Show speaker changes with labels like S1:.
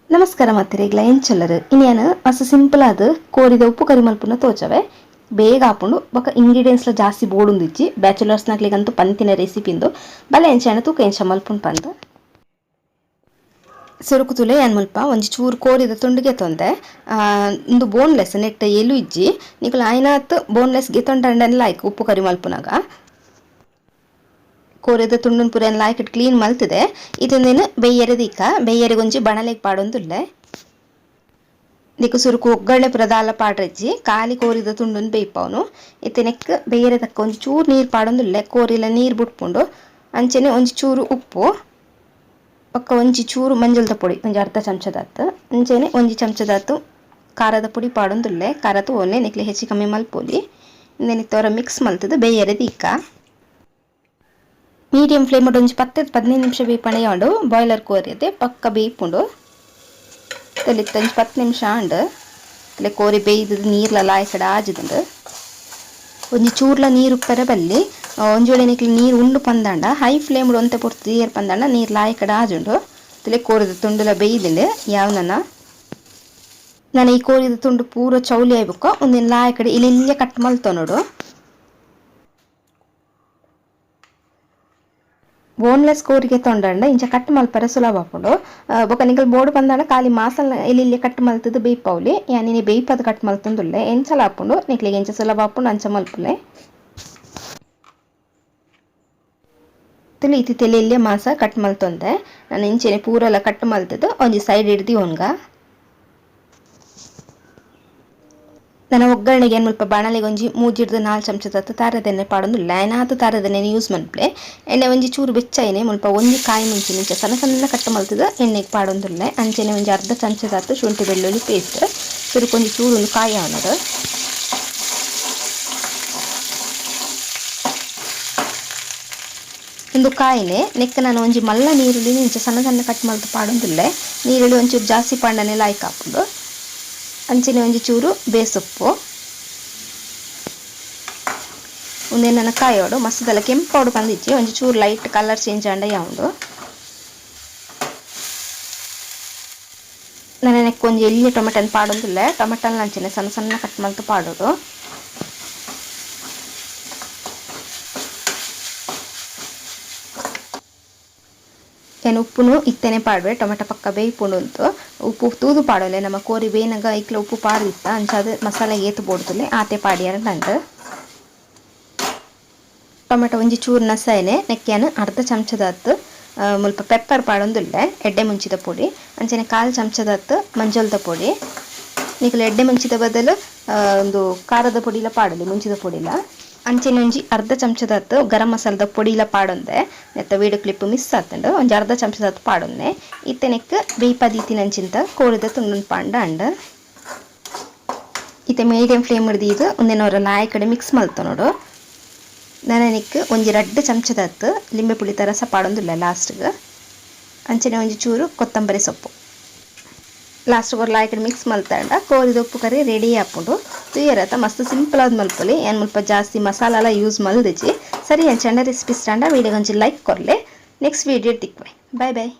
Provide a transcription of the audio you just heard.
S1: ನಮಸ್ಕಾರ ಮಾತೆರೆಗ್ಲ ಎಂಚೊಲ್ಲರು ಇನಿಯನ್ ಮಸ್ತ್ ಸಿಂಪಲ್ ಆದ್ ಕೋರಿದ ಉಪ್ಪು ಕರಿ ಮಲ್ಪುನ ತೋಚವೆ ಬೇಗ ಆಪುಂಡು ಬೊಕ ಇಂಗ್ರೀಡಿಯೆಂಟ್ಸ್ ಲ ಜಾಸ್ತಿ ಬೋಡುಂದಿಜ್ಜಿ ಬ್ಯಾಚುಲರ್ಸ್ ನಕ್ಲೆಗಂತೂ ಪಂತಿನ ರೆಸಿಪಿ ಇಂದು ಬಲೆ ಎಂಚಾಂಡ ತೂಕ ಎಂಚ ಮಲ್ಪುನು ಪಂದ್ ಸುರುಕು ತುಲೆ ಯಾನ್ ಮುಲ್ಪ ಒಂಜಿ ಚೂರು ಕೋರಿದ ತುಂಡು ಗೆತೊಂದೆ ಉಂದು ಬೋನ್ಲೆಸ್ ನೆಟ್ಟ್ ಎಲು ಇಜ್ಜಿ ನಿಕುಲು ಆಯಿನಾತ್ ಬೋನ್ಲೆಸ್ ಗೆತೊಂಡಂಡ ಲಾಯ್ಕ್ ಉಪ್ಪು ಕರಿ ಮಲ್ಪುನಗ ಕೋರಿದ ತುಂಡುನ್ ಪೂರ ಲಾಯ್ಕ್ ಕ್ಲೀನ್ ಮಲ್ತುದೆ ಇತ್ತೊಂದೆನ್ ಬೇಯರೆ ದೀಕ ಬೇಯರೆಗ್ ಒಂಜಿ ಬಣಲೆಗ್ ಪಾಡೊಂದುಲ್ಲೆ ದಿಕ್ಕು ಸುರುಕು ಒಗ್ಗರಣೆ ಪೂರ ದಾಲ ಪಾಡ್ರೆಜ್ಜಿ ಖಾಲಿ ಕೋರಿದ ತುಂಡುನ್ ಬೇಯ್ಪವನು ಇತ್ತೆ ನೆಕ್ಕ್ ಬೇಯರೆ ತಕ್ಕ ಒಂಜಿ ಚೂರು ನೀರು ಪಾಡೊಂದುಲ್ಲೆ ಕೋರಿಲ ನೀರು ಬುಡ್ಪುಂಡು ಅಂಚನೆ ಒಂಜಿ ಚೂರು ಉಪ್ಪು ಬೊಕ್ಕ ಒಂಜಿ ಚೂರು ಮಂಜಲ್ದ ಪೊಡಿ ಒಂಜಿ ಅರ್ಧ ಚಮಚದಾತ್ ಅಂಚನೆ ಒಂಜಿ ಚಮಚದಾತ್ ಖಾರದ ಪೊಡಿ ಪಾಡೊಂದುಲ್ಲೆ ಖಾರ ತೂವೊನ್ಲೆ ನಿಕ್ಲೆ ಹೆಚ್ಚು ಕಮ್ಮಿ ಮಲ್ಪೊಲಿ ಇಂದೆನ್ ಇತ್ತೆ ಒರ ಮಿಕ್ಸ್ ಮಲ್ತುದು ಬೇಯರೆ ದೀಕ ಮೀಡಿಯಂ ಫ್ಲೇಮ್ ಒಂಜಿ 10-15 ನಿಮಿಷ ಬೇಯ್ಪಂಡ ಉಂಡು ಬಾಯ್ಲರ್ ಕೋರಿ ಅತೆ ಪಕ್ಕ ಬೇಯ್ಪುಂಡು ತೆಲಿತ್ ಒಂಜಿ 10 ನಿಮಿಷ ಆಂಡ್ ತಲೆ ಕೋರಿ ಬೇಯ್ದು ನೀರ್ಲ ಲಾಯ್ಕಡ ಆಜಿದುಂಡು ಒಂಜಿ ಚೂರ್ಲ ನೀರು ಉಪ್ಪೆರೆ ಬಲ್ಲಿ ಒಂಜಿ ವೇಳೆ ನಿಕ್ಲೆ ನೀರು ಉಂಡು ಪಂದಾಂಡ ಹೈ ಫ್ಲೇಮ್ ಒಂತೆ ಪೊರ್ತು ನೀರು ಪಂದಾಂಡ ನೀರು ಲಾಯ್ಕಡ ಆಜುಂಡು ತಲೆ ಕೋರಿದ ತುಂಡುಲ ಬೇಯ್ದುಂಡು ಯಾವ್ನನ ನಾನು ಈ ಕೋರಿದ ತುಂಡು ಪೂರ ಚೌಲಿ ಆಯ್ಬೊಕ್ಕ ಒಂದಿನ ಲಾಯ್ಕಡೆ ಇಲ್ಲೆಲ್ಲ ಕಟ್ ಮಲ್ತೊನೊಡು ಬೋನ್ಲೆಸ್ ಕೋರಿಗೆ ತೊಂಡಂಡ ಇಂಚ ಕಟ್ ಮಲ್ಪರೆ ಸುಲಭ ಆಪುಂಡು ಬೊಕ ನಿಕಲ್ ಬೋಡು ಪಂದಾಂಡ ಖಾಲಿ ಮಾಸಲ್ ಎಲ್ಲಿ ಕಟ್ ಮಲ್ತುದು ಬೇಯ್ಪವ್ಲಿ ಯಾನ್ ಇನಿ ಬೇಯ್ಪದ್ ಕಟ್ ಮಲ್ತೊಂದುಲ್ಲೆ ಎಂಚಲ ಆಪುಂಡು ನಿಕ್ಲೆಗ್ ಎಂಚ ಸುಲಭ ಆಪುಂಡು ಅಂಚ ಮಲ್ಪುಲೆ ತುಲಿ ಇತ್ತಿ ತೆಲೆಲ್ಲೆ ಮಾಸ ಕಟ್ ಮಲ್ತೊಂದೆ ನಾನು ಇಂಚೆನೆ ಪೂರೆಲ ಕಟ್ ಮಲ್ತುದು ಒಂಜಿ ಸೈಡ್ ಹಿಡ್ದು ಒನ್ಗ ನನ್ನ ಒಗ್ಗರಣೆಗೆ ಏನು ಮುಲ್ಪ ಬಾಣಲೆಗೆ ಒಂಜಿ ಮೂಜಿಡ್ದು 4 ಚಮಚದತ್ತು ತಾರೆದೆಣ್ಣೆ ಪಾಡೊಂದುಲ್ಲೆ ಆಯ್ನಾತ್ ತಾರೆದೆಣ್ಣೆನ್ ಯೂಸ್ ಮನ್ಪುಲೆ ಎಣ್ಣೆ ಒಂಜಿ ಚೂರು ಬೆಚ್ಚ ಮುಲ್ಪ ಒಂಜಿ ಕಾಯಿ ಮುಂಚಿ ಮುಂಚೆ ಸಣ್ಣ ಸಣ್ಣ ಕಟ್ ಮಲ್ತುದು ಎಣ್ಣೆಗೆ ಪಾಡೊಂದುಲ್ಲೆ ಅಂಚೆನೆ ಒಂಜಿ ಅರ್ಧ ಚಮಚದತ್ತು ಶುಂಠಿ ಬೆಳ್ಳುಳ್ಳಿ ಪೇಸ್ಟ್ ಸುರುಕು ಒಂಜಿ ಚೂರು ಒಂದು ಕಾಯಿ ಆವನಡು ಒಂದು ಕಾಯಿನೆ ನೆಕ್ ನಾನು ಒಂಜಿ ಮಲ್ಲ ನೀರುಳ್ಳಿ ಇಂಚ ಸಣ್ಣ ಸಣ್ಣ ಕಟ್ ಮಲ್ತು ಪಾಡೊಂದುಲ್ಲೆ ನೀರುಳ್ಳಿ ಒಂಚೂರು ಜಾಸ್ತಿ ಪಾಂಡನೆ ಲಾಯ್ಕ್ ಆಪುಂಡು ಅಂಚನೆ ಒಂಜಿ ಚೂರು ಬೇಸೊಪ್ಪು ಉಂದೆನ್ ನನ ಕಾಯೋಡು ಮಸ್ತ್ ಕೆಂಪೋಡು ಪಂದಿಜ್ಜಿ ಒಂಜಿ ಚೂರು light colour change ಆಂಡ ಯಾವುಂಡು ನನ ನೆಕ್ ಒಂಜಿ ಎಲ್ಯ ಟೊಮೆಟೊನ್ ಪಾಡೊಂದುಲ್ಲೆ ಟೊಮೆಟೊನ್ ಅಂಚನೆ ಸಣ್ಣ ಸಣ್ಣ ಕಟ್ ಮಲ್ತು ಪಾಡೋಡು ಯಾನ್ ಉಪ್ಪುನು ಇತ್ತೆನೆ ಪಾಡುವೆ ಟೊಮೆಟೊ ಪಕ್ಕ ಬೇಯ್ಪುಂಡು ಉಂತು ಉಪ್ಪು ತೂದು ಪಾಡೋಲೆ ನಮ್ಮ ಕೋರಿ ಬೇನಗ ಐಕ್ಲ ಉಪ್ಪು ಪಾಡ್ದಿತ್ತ ಅಂಚಾದ್ ಮಸಾಲೆ ಏತ್ ಬೋಡುದುಲ್ಲೆ ಆತೆ ಪಾಡಿಯರ ನಂದು ಟೊಮೆಟೊ ಒಂಜಿ ಚೂರು ನಸೈನೆ ನೆಕ್ಯಾನ್ ಅರ್ಧ ಚಮಚದತ್ತು ಮುಲ್ಪ ಪೆಪ್ಪರ್ ಪಾಡೊಂದುಲ್ಲೆ ಎಡ್ಡೆ ಮುಂಚಿದ ಪೊಡಿ ಅಂಚನೆ ಕಾಲು ಚಮಚದತ್ತು ಮಂಜಲ್ದ ಪೊಡಿ ನಿಕುಲು ಎಡ್ಡೆ ಮುಂಚಿದ ಬದಲು ಒಂದು ಖಾರದ ಪೊಡಿಲ ಪಾಡಲಿ ಮುಂಚಿದ ಪೊಡಿಲ ಅಂಚನೆ ಒಂಜಿ ಅರ್ಧ ಚಮಚದತ್ತು ಗರಂ ಮಸಾಲದ ಪೊಡಿಲ ಪಾಡೊಂದೆ ನೆತ್ತ video clip miss ಆತುಂಡು ಒಂಜಿ ಅರ್ಧ ಚಮಚದತ್ತು ಪಾಡೊಂದೆ ಇತ್ತೆ ನೆಕ್ ಬೇಯ್ಪದೀತಿನಂಚಿಂತ ಕೋರಿದ ತುಂಡುನ್ ಪಾಂಡ ಅಂಡ್ ಇತ್ತೆ ಮೀಡಿಯಂ ಫ್ಲೇಮ್ ಹಿಡ್ದು ಉಂದೆನ್ ಒರ ಲಾಯ್ಕಡೆ ಮಿಕ್ಸ್ ಮಲ್ತೊನೊಡು ನನ ನೆಕ್ ಒಂಜಿ ರಡ್ಡ್ ಚಮಚದತ್ತು ಲಿಂಬೆ ಪುಳಿತ ರಸ ಪಾಡೊಂದುಲ್ಲೆ ಲಾಸ್ಟ್ಗ್ ಅಂಚನೆ ಒಂಜಿ ಚೂರು ಕೊತ್ತಂಬರಿ ಸೊಪ್ಪು ಲಾಸ್ಟ್ ಒರ ಲಾಯ್ಕಡೆ ಮಿಕ್ಸ್ ಮಲ್ತಾಂಡ ಕೋರಿದ ಉಪ್ಪು ಕರಿ ರೆಡಿ ಆಪುಂಡು ತೂಯರತ ಮಸ್ತ್ ಸಿಂಪಲ್ ಆದ್ ಮಲ್ಪೊಲಿ ಯಾನ್ ಮುಲ್ಪ ಜಾಸ್ತಿ ಮಸಾಲೆಲ ಯೂಸ್ ಮಲ್ದಿಜಿ ಸರಿ ಅಂಚಂಡ ರೆಸಿಪಿ ಇಷ್ಟ ಆಂಡ ವಿಡಿಯೋಗ್ ಒಂಜಿ ಲೈಕ್ ಕೊರ್ಲೆ ನೆಕ್ಸ್ಟ್ ವಿಡಿಯೋ ತಿಕ್ವೆ ಬಾಯ್ ಬಾಯ್.